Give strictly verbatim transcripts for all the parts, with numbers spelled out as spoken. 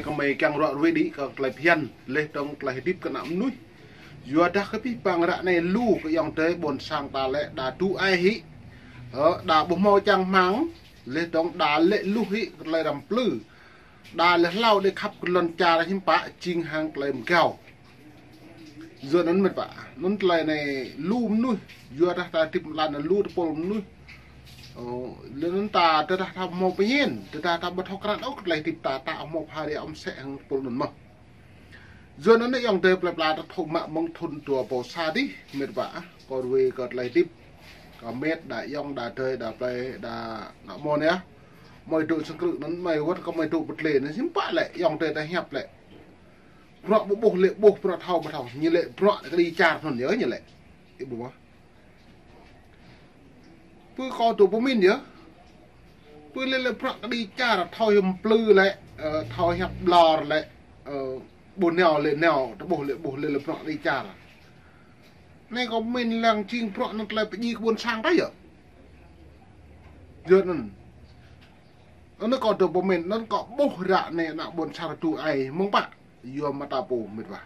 Kơmơi kiăng ruă ruê đĭ kơ tơlơi phiăn, leh dong tơlơi hơdip kơ ană mơnuih. Yua dah kơ pih pang ră anai lu kơ ayŏng adơi ƀôn sang ta lĕ đa tŭ ai hĭ. Ơ, đa ƀu hmâo čang hmang, leh dong đa lĕ luh hĭ kơ tơlơi răm plư. Đa lĕ hlâo đe khăp kơ lŏn čar hiư̆m pă jing hăng tơlơi mơgao. Yua anŭn mĕt wa, anŭn tơlơi anai lu mơnuih, yua dah ta hơdip mơlan lu tơpul mơnuih. Ơ, lĕ anŭn ta, tơdah ta hmâo pơñen, tơdah ta ƀu thâo krăn ôh kơ tơlơi hơdip ta, ta hmâo pha ria ôm sĕ hăng tơpul anŭn mơ̆n. Yua anŭn ayŏng adơi plơi pla ta thâo mă mơ̆ng thŭn dua rơbâo sa dih, mĕt wa, kơ ruê kơ tơlơi hơdip. Kơ mĕt đa ayŏng đa adơi đa plơi đa ană mơ̆n yơh. Mơi dŏ sang krư̆ anŭn, mơi wơ̆t kơ mơi dŏ pơtlê anŭn, hiư̆m pă lĕ, ayŏng adơi ta hiăp lĕ. Bruă ƀu ƀuh lĕ ƀuh, bruă thâo ƀu thâo. Ñu lĕ bruă kơ đĭ čar anŭn yơh ñu lĕ. Ih ƀuh mơ̆? Pơ kâo dŏ pơmĭn yơh. Pơ lĕ lĕ bruă kơ đĭ čar, thâo hiam plư lĕ, ơ, thâo hiăp ƀlŏr lĕ, ơ, ƀu nao lĕ nao, ta ƀuh lĕ ƀuh lĕ lĕ bruă kơ đĭ čar. Anai kâo pơmĭn lăng jing bruă anŭn tơlơi pơdjai kơ ƀôn sang ta yơh. Yua anŭn. Anŭn kâo dŏ pơmĭn, anŭn kâo ƀuh ră anai ană ƀôn sang tŭ ai, mơ̆ng pă. Yua mơta pô mĕt wa.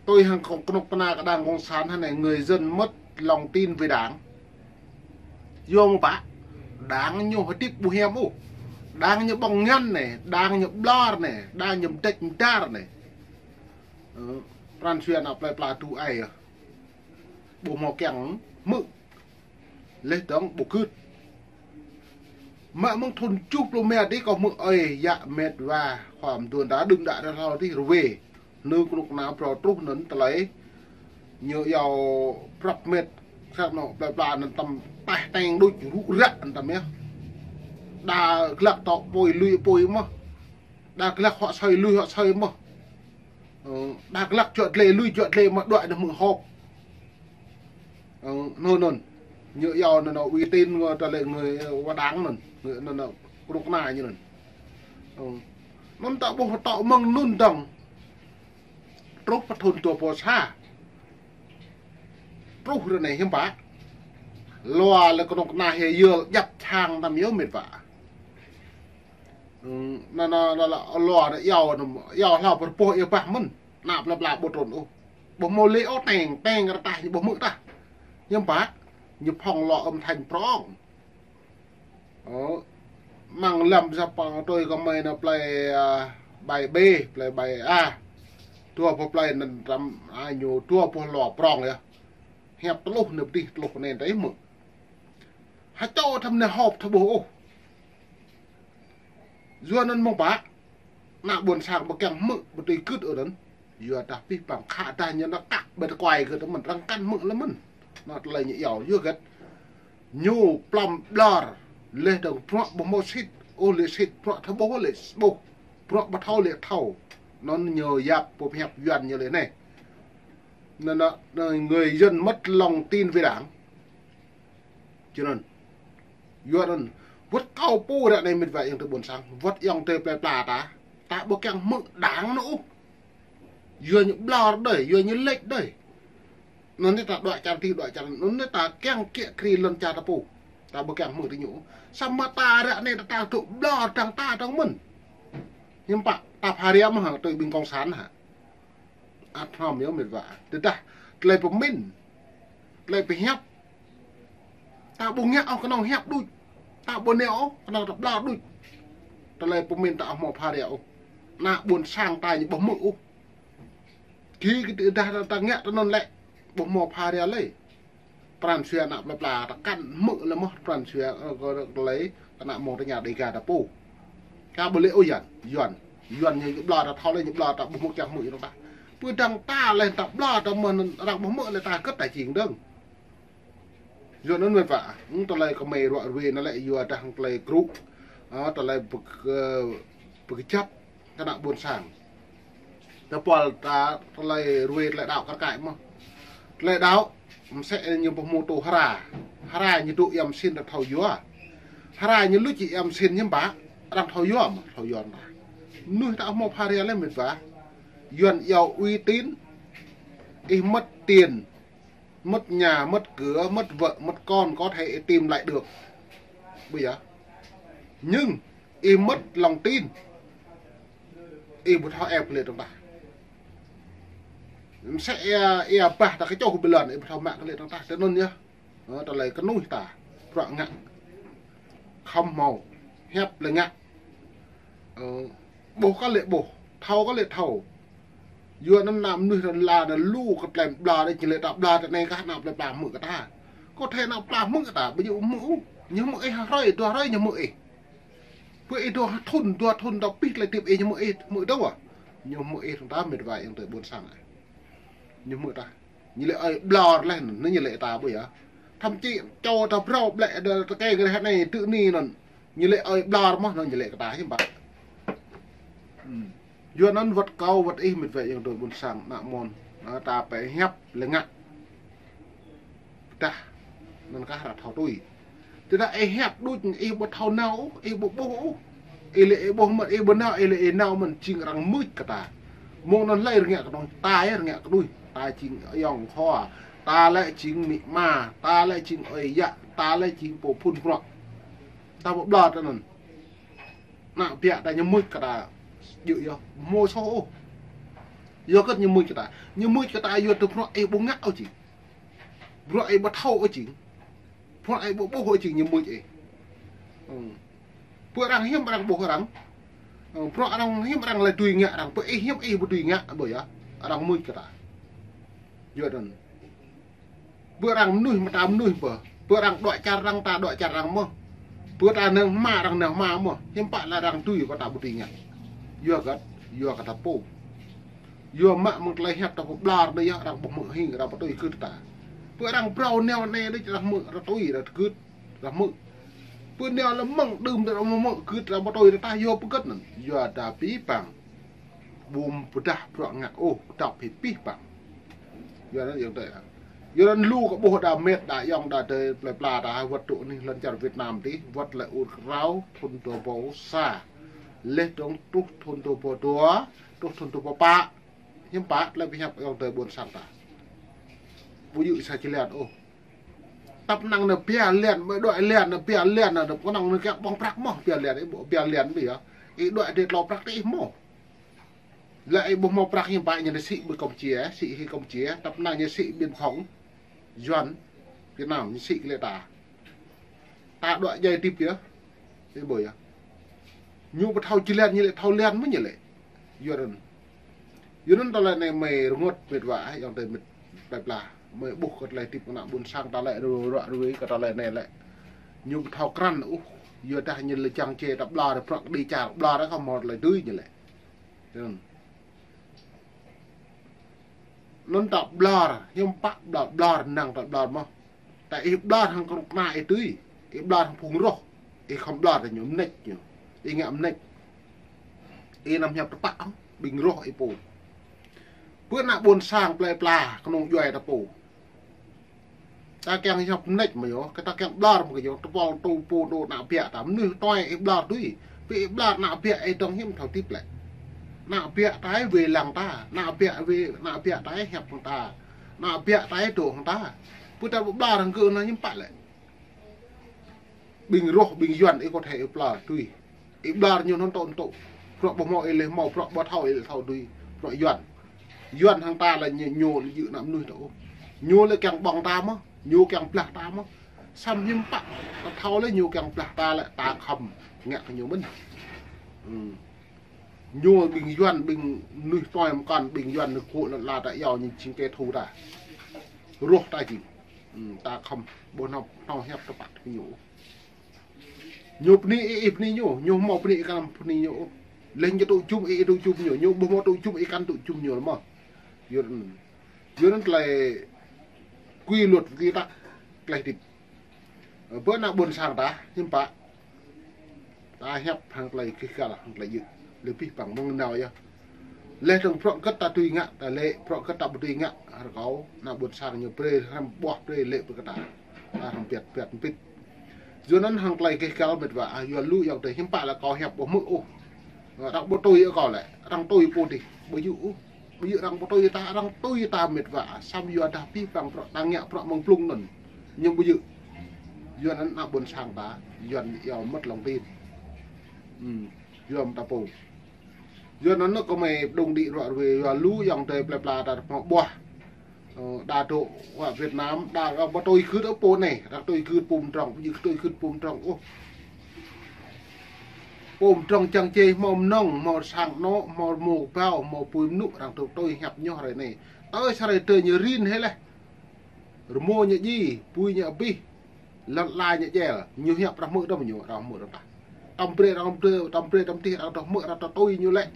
Tui hăng kơ kơnuk kơna kơ đảng cộng sản hă anai, người dân mất lòng tin về đảng. Yua mơ̆ng pă, đảng ñu hơdip ƀu hiam ôh. Đảng ñu ƀơ̆ng ngăn anai, đảng ñu ƀlŏr anai, đảng ñu mơdĕč mơdar anai. Ơ, pran jua ană plơi pla tŭ ai yơh. Ƀu hmâo kiăng hmư̆. Leh dong ƀu gưt. Mă mơ̆ng thŭn tơjuh pluh rơma dih kâo hmư̆ ơi yă mĕt wa khua mơduôn ta đưm đă rơhlâo dih ruê. Nư kơnuk kơna phrâo truh anŭn tơlơi. Ñu iâu prăp mĕt. Sat nô plơi pla anŭn tăm taih teng đôč rŭ ră anŭn tăm yơh. Đa glăk tŏ apui lui apui mơ̆n. Đa glăk huă asơi lui huă asơi mơ̆n. Ơ, đa glăk juă dlê lui juă dlê mơ̆n, đuaĭ anŭn hmư̆ hŏk. Ơ, anŭn anŭn. Ñu iâu anŭn anŭn uy tín ngă tơlơi ngă wa đảng anŭn. Ngă anŭn anŭn kơnuk kơna ñu anŭn. Ơ. Anŭn ta ƀuh tŏ mơ̆ng anŭn dong. Truh pơ thŭn dua rơbâo sa. Truh ră anai hiư̆m pă. Lua lĕ kơnuk kơna hĭ yơl djăp čang tăm yơh mĕt wa. Ơ, anŭn anŭn anŭn lua anŭn iâu anŭn iâu hlâo pơrơpuh iâu bah mơ̆n. Ană plơi pla ƀu trŭn ôh. Ƀu hmâo lĕ ôh teng, teng rơtah ñu ƀu hmư̆ tah. Hiư̆m pă, ñu phŏng lua âm thanh prŏng. Ơ, mơ̆ng lăm sa păng tui kơ mơi anŭn plơi, a, bai B, plơi bai A. Dua boh plơi anŭn tăm, a, ñu dua boh lua prŏng yơh. Hiăp tơluh anai pơdih tơluh anai ta ih hmư̆. Hơčâo tăm anai hŏp ta ƀuh ôh. Yua anŭn mơ̆ng pă, ană ƀôn sang ƀu kiăng hmư̆, ƀu tui gưt ôh anŭn. Yua dah pih pang khă dah ñu anŭn kă ƀơi tơkuai gơ̆ tơ mơ̆n, arăng kăn hmư̆ lơi mơ̆n. Anŭn tơlơi ñu iâu, yua hơget. Ñu plŏm ƀlŏr, leh dong bruă ƀu hmâo sĭt, ôh lĕ sĭt, bruă ta ƀuh lĕ ƀuh, bruă ƀu thâo lĕ thâo. Anŭn ñu yap pơhiăp Yuan ñu lĕ anai. Anŭn, anŭn, người dân mất lòng tin về đảng. Čơ anŭn. Yua anŭn. Wơ̆t kâo pô ră anai mĕt wa ayŏng adơi ƀôn sang. Wơ̆t ayŏng adơi plơi pla ta. Ta ƀu kiăng hmư̆ đảng anŭn ôh. Yua ñu ƀlŏr đơi, yua ñu lĕč đơi. Anŭn anai ta đuaĭ čar dih, đuaĭ čar. Anŭn anai ta kiăng kiă kriê lŏn čar ta pô. Ta ƀu kiăng hmư̆ tơ ñu. Samơ̆ ta ră anai ta dŏ ƀlŏr dang ta dong mơ̆n. Hiư̆m pă, ta pha ria mơ̆n hă, tui ƀing cộng sản hă. Ăt hrŏm yơh mĕt wa. Tơdah tơlơi pơmĭn, tơlơi pơhiăp. Ta ƀu ngă ôh kơnơ̆ng hiăp đôč. Ta ƀu nao ôh kơnơ̆ng ta ƀlŏr đôč. Tơlơi pơmĭn ta hmâo pha ria ôh. Ană ƀôn sang ta ñu ƀu hmư̆ ôh. Gĭ kơ tơdah ta ngă tơ anŭn lĕ ƀu hmâo pha ria lơi. Pran jua ană plơi pla ta kăn hmư̆ lơi mơ̆n pran jua, ơ, kơ tơlơi ană mơ̆ng tơña Dêga ta pô. Kâo ƀu lĕ ôh Yuan, Yuan. Yuan ñu ƀlŏr ta thâo lĕ ñu ƀlŏr ta ƀu hmư̆ kiăng hmư̆ ñu ta. Pơ dang ta lĕ ta ƀlŏr ta mơ̆n arăng ƀu hmư̆ lĕ ta hơget ta jing dơ̆ng. Yua anŭn mĕt wa, ơ, tơlơi kơ mơi ruă ruê anŭn lĕ yua dah tơlơi krŭ. Ơ, tơlơi pơ-, ơ, pơkơjăp kơ ană ƀôn sang. Tơpul ta tơlơi ruê tơlơi đaŏ kar kaĭ mơ̆n. Tơlơi đaŏ, mơsĕ ñu ƀu hmâo tŭ hra. Hra ñu dŏ ia mơsĭn ta thâo yua. Hra ñu luč ia mơsĭn hiư̆m pă, arăng thâo yua mơ̆n, thâo yua anŭn. Mơnuih ta hmâo pha ria lĕ mĕt wa. Yuan iâu uy tín, ih mất tiền, mất nhà, mất cửa, mất vợ, mất con có thể tìm lại được. Bây giờ, nhưng ih mất lòng tin. Ih ƀu thâo ĕp kơ lĕ tơ̆ng tah. Msĕ ia, ia bah ta kơčŏh ƀơi lŏn, ih ƀu thâo mă kơ lĕ tơ̆ng tah. Tơ anŭn yơh. Ơ, tơlơi kơnuih ta. Bruă ngă. Khŏm hmâo. Hiăp lĕ ngă. Ơ, ƀuh kơ lĕ ƀuh. Thâo kơ lĕ thâo. Yua anŭn ană mơnuih rơnla anai lu kơ tlem ƀlŏr đĕ, či lĕ ta ƀlŏr tơ anai kah ană plơi pla hmư̆ kơ ta. Kơ thê ană pla hmư̆ kơ ta, ƀu djơ̆ hmư̆ ôh. Ñu hmư̆ ih hrơi, dua hrơi ñu hmư̆ ih. Pơ ih dua thŭn, dua thŭn, dua pih tơlơi hơdip ih ñu hmư̆ ih, hmư̆ dơ̆ng wă. Ñu hmư̆ ih tơ̆ng tah met wa ayŏng adơi ƀôn sang ah. Ñu hmư̆ ta. Ñu lĕ ơi ƀlŏr leh anŭn, ñu lĕ ta ƀu yơh. Thậm chí čô ta phrâo ƀlĕ đơ tơkeng kơ reh anai tơ anai anŭn. Ñu lĕ ơi ƀlŏr mơ̆n anŭn ñu lĕ kơ ta hiư̆m pă. Yua anŭn wơ̆t kâo wơ̆t ih met wa ayŏng adơi ƀôn sang ană mơ̆n. Anai ta pơhiăp lĕ ngă. Pơdah anŭn kah arăng thâo tui. Tơdah ih hiăp đôč ih ƀu thâo nao ôh, ih ƀu ƀuh ôh. Ih lĕ ih ƀuh mơ̆n, ih ƀu nao, ih lĕ ih nao mơ̆n jing arăng mưč kơ ta. Mơ̆ng anŭn hlơi rơngiă kơnơ̆ng, ta yơh rơngiă kơnuih. Ta jing ayŏng khua, ta lĕ jing amĭ ama, ta lĕ jing ơi yă, ta lĕ jing pô phŭn bruă. Ta ƀu ƀlŏr tơ anŭn. Ană biă ta ñu mưč kơ ta djơ̆ yơh, hmâo soh ôh. Yua hơget ñu mưč kơ ta? Ñu mưč kơ ta yua tơ bruă ih ƀu ngă ôh jing. Bruă ih ƀu thâo ôh jing. Bruă ih ƀu ƀuh ôh jing ñu mưč ih. Ơ. Pơ arăng hiư̆m arăng ƀuh arăng. Ơ, bruă arăng hiư̆m arăng lĕ dưi ngă arăng. Pơ ih hiư̆m ih ƀu dưi ngă ƀu yơh. Arăng mưč kơ ta. Yua anŭn. Pơ arăng mơnuih mơta mơnuih pơ. Pơ arăng đuaĭ čar arăng ta đuaĭ čar arăng mơ̆n. Pơ ta nao hmua arăng nao hmua mơ̆n. Hiư̆m pă lĕ arăng dưi kơ ta ƀu dưi ngă. Yua hơget, yua kơ ta pô. Yua mă mơ̆ng tơlơi hiăp ta pơƀlŏr anai yơh arăng ƀu hmư̆ hing arăng ƀu tui gưt ta. Pơ arăng phrâo nao anai đôč arăng hmư̆ arăng tui arăng gưt arăng hmư̆. Pơ nao lĕ mơ̆ng đưm arăng hmư̆ gưt arăng ƀu tui ta yua hơget anŭn. Yua ta pĭ păng. Ƀu pơdah bruă ngă ôh, pơdŏp hĭ pĭ păng. Yua anŭn ayŏng adơi ah. Yua anŭn lu kơ ƀuh đa met đa ayŏng đa adơi plơi pla ta wơ̆t tơ anih lŏn čar Việt Nam adih, wơ̆t lĕ ur krao thŭn dua rơbâo sa. Leh dơ̆ng truh thŭn dua rơbâo dua, truh thŭn dua rơbâo pă. Hiư̆m pă tơlơi pơhiăp ayŏng adơi ƀôn sang ta. Ƀu djơ̆ sa jơlan ôh. Tăp năng anai pia lan, mơ̆ đuaĭ lan, anai pia lan, anai kơnơ̆ng anai kiăng ƀơ̆ng prăk mơ̆n, pia lan, ih ƀu pia lan ƀu yơh. Ih đuaĭ dêh tlâo prăk tơ ih mơ̆n. Lĕ ih ƀu hmâo prăk hiư̆m pă ñu anai sĭ ƀơi Campuchia, sĭ hĭ Campuchia, tăp năng ñu sĭ biên phòng, Yuan, Việt Nam, ñu sĭ kơ lĕ ta. Ta đuaĭ djai hơdip yơh. Ih ƀu yơh. Ñu ƀu thâo jơlan ñu lĕ thâo lan mơ̆n ñu lĕ. Yua anŭn. Yua anŭn tơlơi anai mơi rơngot met wa, ayŏng adơi met plơi pla. Mơi ƀuh kơ tơlơi hơdip ană ƀôn sang ta lĕ rơ̆ rơ̆ rơ̆ kơ tơlơi anai lĕ. Ñu ƀu thâo krăn ôh. Yua dah ñu lĕ čang čê ta ƀlŏr, prăk đĭ čar ƀlŏr kơ hmâo tơlơi dưi ñu lĕ. Yua anŭn. Anŭn ta ƀlŏr, hiư̆m pă ƀlŏr, ƀlŏr năng ta ƀlŏr mơ̆n. Ta ih ƀlŏr hăng kơnuk kơna ih tui, ih ƀlŏr hăng phung roh, ih khŏm ƀlŏr tơ ñu mơneč ñu, ih ngă mơneč. Ih anăm hiăp tơpă, ƀing roh ih pô. Pơ ană ƀôn sang plơi pla, kơnung djuai ta pô. Ta kiăng hiăp mơneč mơ̆ yơh, kơ ta kiăng ƀlŏr mơ̆ kơ yơh, tơpul tơpul tơpul ană biă ta, mơnuih tuai ih ƀlŏr tui. Pơ ih ƀlŏr ană biă ih dơ̆ng hiư̆m thâo hơdip lĕ. Ană biă ta ih wai lăng ta, ană biă wai, ană biă ta ih hiăp hăng ta. Ană biă ta ih dŏ hăng ta. Pơ ta ƀu ƀlŏr hăng gơ̆ anŭn hiư̆m pă lĕ. Ƀing roh, ƀing Yuan, ih kơ thâo ih ƀlŏr tui. Ih ƀlŏr ñu anŭn tŏ anŭn tŏ. Bruă ƀu hmâo ih lĕ hmâo, bruă ƀu thâo ih lĕ thâo tui. Bruă Yuan. Yuan hăng ta lĕ ñu, ñu lĕ djơ̆ ană mơnuih ta ôh. Ñu lĕ kiăng ƀơ̆ng ta mơ̆n, ñu kiăng blah ta mơ̆n. Samơ̆ hiư̆m pă, ta thâo lĕ ñu kiăng blah ta lĕ ta khŏm ngă kơ ñu mơ̆n. Ư. Ñu ƀing Yuan, ƀing mơnuih tuai mơkŏn, ƀing Yuan anai kơ lŏn ala ta iâu ñu jing kẻ thù ta. Roh ta jing. Ư, ta khŏm ƀu hnâo, hnâo hiăp tơpă kơ ñu. Ñu bơni ih, ih bơni ñu, ñu hmâo bơni ih kăn bơni ñu. Leh ñu tŭ jum ih, ih tŭ jum ñu, ñu ƀu hmâo tŭ jum ih kăn tŭ jum ñu lĕ mơ̆n. Yua anŭn, yua anŭn tơlơi quy luật kơ ta, tơlơi hơdip. Ơ, pơ ană ƀôn sang ta, hiư̆m pă. Ta hiăp hăng tơlơi gêh găl, hăng tơlơi djơ̆. Lĕ pĭ păng mơ̆ng nao yơh. Leh dơ̆ng bruă hơget ta dưi ngă, ta lĕ, bruă hơget ta ƀu dưi ngă, rơkâo, ană ƀôn sang ñu brơi, hrăm ƀuah brơi lĕ brơi kơ ta. Ta hrăm biăt, biăt mpit. Yua anŭn hăng tơlơi gêh găl met wa, ah, yua lu ayŏng adơi hiư̆m pă lĕ kâo hiăp ƀu hmư̆ ôh. Ơ, arăng ƀu tui kâo lĕ, arăng tui pô dih, ƀu djơ̆ ôh. Ƀu djơ̆ arăng ƀu tui ta, arăng tui ta met wa, ah, samơ̆ yua dah pĭ păng bruă ta ngă bruă mơ̆ng blung anŭn. Ñu ƀu djơ̆. Yua anŭn ană ƀôn sang ta, Yuan iâu mất lòng tin. Ư, yua mơ̆ ta pô. Yua anŭn kơ mơi đung đĭ ruă ruê, yua lu ayŏng adơi plơi pla ta hmâo ƀuah. Ơ, đa dŏ wă Việt Nam, đa arăng ƀu tui gưt ôh pô anai, arăng tui gưt pô mơdrŏng, ƀu djơ̆ tui gưt pô mơdrŏng ôh. Pô mơdrŏng čang čê hmâo mơnơ̆ng, hmâo sang anŏ, hmâo rơmô kơbao, hmâo apui mơnŭ, arăng dŏ tui hiăp ñu hrơi anai. Tơl sa hrơi tơl ñu rin hĭ laih. Rơmô ñu djai, apui ñu abih, lŏn ala ñu djel, ñu hiăp arăng hmư̆ đăm ñu, arăng hmư̆ đăm tah. Tăm brơi arăng brơi, tăm brơi tăm tih arăng dŏ hmư̆, arăng dŏ tui ñu lĕ.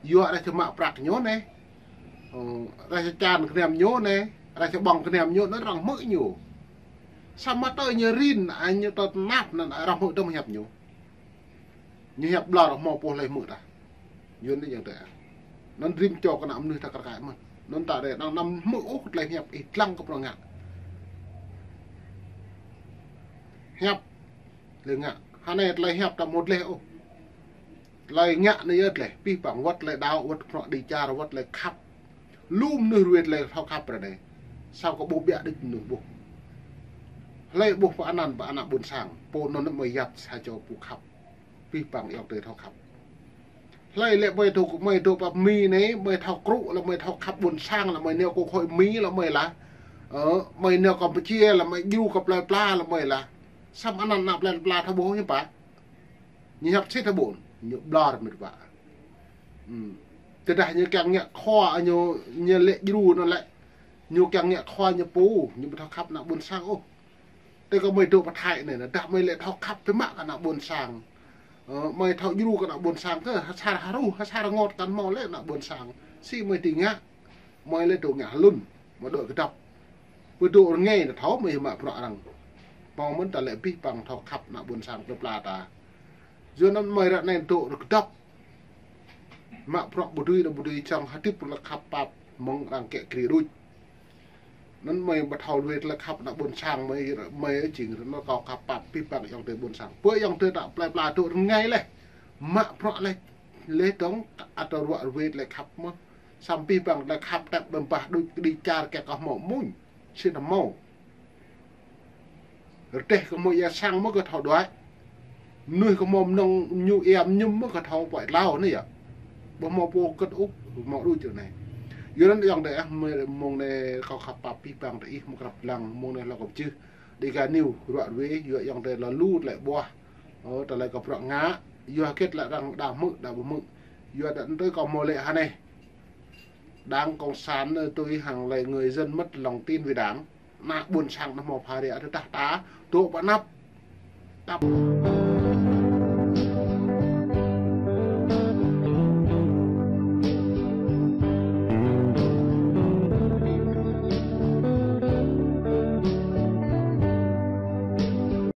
Yua arăng či mă prăk ñu anai. Ơ, arăng či čan kơnăm ñu anai, arăng či ƀơ̆ng kơnăm ñu anai, arăng hmư̆ ñu. Samơ̆ tơl ñu rin, anai ñu dŏ tơnap anŭn arăng hmư̆ đăm hiăp ñu. Ñu hiăp ƀlŏr hmâo pô hlơi hmư̆ tah. Yua anŭn ayŏng adơi. Anŭn rĭm čô kơ ană mơnuih ta kar kaĭ mơ̆n. Anŭn ta rĕ, anăm, anăm hmư̆ ôh tơlơi hiăp, ih lăng kơ prŏng ngă. Hiăp, tơlơi ngă. Hơnai tơlơi hiăp ta mŭt laih ôh. Tơlơi ngă anai yơh tơlơi. Pih păng wơ̆t tơlơi đaŏ, wơ̆t prŏng đĭ čar, wơ̆t tơlơi khăp. Lu mơnuih ruai tơlơi thâo khăp ră anai. Samơ̆ kơ ƀuh biă đĭč mơnuih ƀuh. Hlơi ƀuh pơ anăn pơ ană ƀôn sang. Pô anŭn mơi yap sa čô pô khăp. Pih păng ayŏng adơi thâo khăp. Hlơi lĕ mơi dŏ, mơi dŏ pơ Mi anai, mơi thâo krŭ lĕ mơi thâo khăp ƀôn sang lĕ mơi nao kơ khối Mi lĕ mơi lah. Ơ, mơi nao Campuchia lĕ mơi djru kơ plơi pla lĕ mơi lah. Samơ̆ anăn ană plơi pla thâo ƀuh ñu pă. Ñu hiăp sĭt hă ƀôn, ñu ƀlŏr mĕt wa. Ưm. Tơdah ñu kiăng ngă khua ñu, ñu lĕ djru anŭn lĕ. Ñu kiăng ngă khua ñu pô, ñu ƀu thâo khăp ană ƀôn sang ôh. Tơl kơ mơi dŏ pơ Thái anai, tơdah mơi lĕ thâo khăp biă mă kơ ană ƀôn sang. Ơ, mơi thâo djru kơ ană ƀôn sang kơ, ha sar ha ruh, ha sar rơngot kăn hmâo lĕ ană ƀôn sang. Sĭt mơi dưi ngă, mơi lĕ dŏ ngă hlŭn, mơi dŏ kơdŏp. Pơ dŏ rơngai anŭn thâo mơi mă bruă arăng. Pô mơ̆n ta lĕ pih păng thâo khăp ană ƀôn sang plơi pla ta. Yua anŭn mơi ră anai dŏ kơdŏp. Mă bruă ƀu dưi, ƀu dưi čang hơdip lĕ khăp pap mơ̆ng arăng kĕ kri đuč. Anŭn mơi ƀu thâo ruai tơlơi khăp ană ƀôn sang mơi, mơi jing ră anŭn kâo khăp pap pih păng ayŏng adơi ƀôn sang. Pơ ayŏng adơi ta plơi pla dŏ rơngai laih. Mă bruă laih, laih dơ̆ng ăt ruă ruai tơlơi khăp mơ̆n. Samơ̆ pih păng tơlơi khăp tĕp ƀơ̆ng bah đuč kơđi čar kĕ kơ hmâo mơ̆n. Sĭt hmâo. Rơdêh kơ hmâo ia sang mơ̆ kơ thâo đuaĭ. Mơnuih kơ hmâo mơnơ̆ng ñu ia mơñum mơ̆ kơ thâo pơai tlao anai yơh. Ƀu hmâo pô kơ̆t ôh, hmâo đuč ră anai. Yua anŭn ayŏng adơi ah, mơ̆ng anai kâo khăp pap pih păng tơ ih mơ̆ng krăp lăng, mơ̆ng anai hlâo kơ pơjưh. Dega News ruă ruai, yua ayŏng adơi lŏ lu tơlơi ƀuah. Ơ, tơlơi kơ bruă ngă, yua hơget lĕ arăng đa hmư̆, đa ƀu hmư̆. Yua đa tui kâo hmâo lĕ hơnai. Đảng Cộng sản anai tui hăng lĕ người dân mất lòng tin về Đảng. Ană ƀôn sang anŭn hmâo pha rĕ tơdah ta dŏ pơ anăp. Tăp.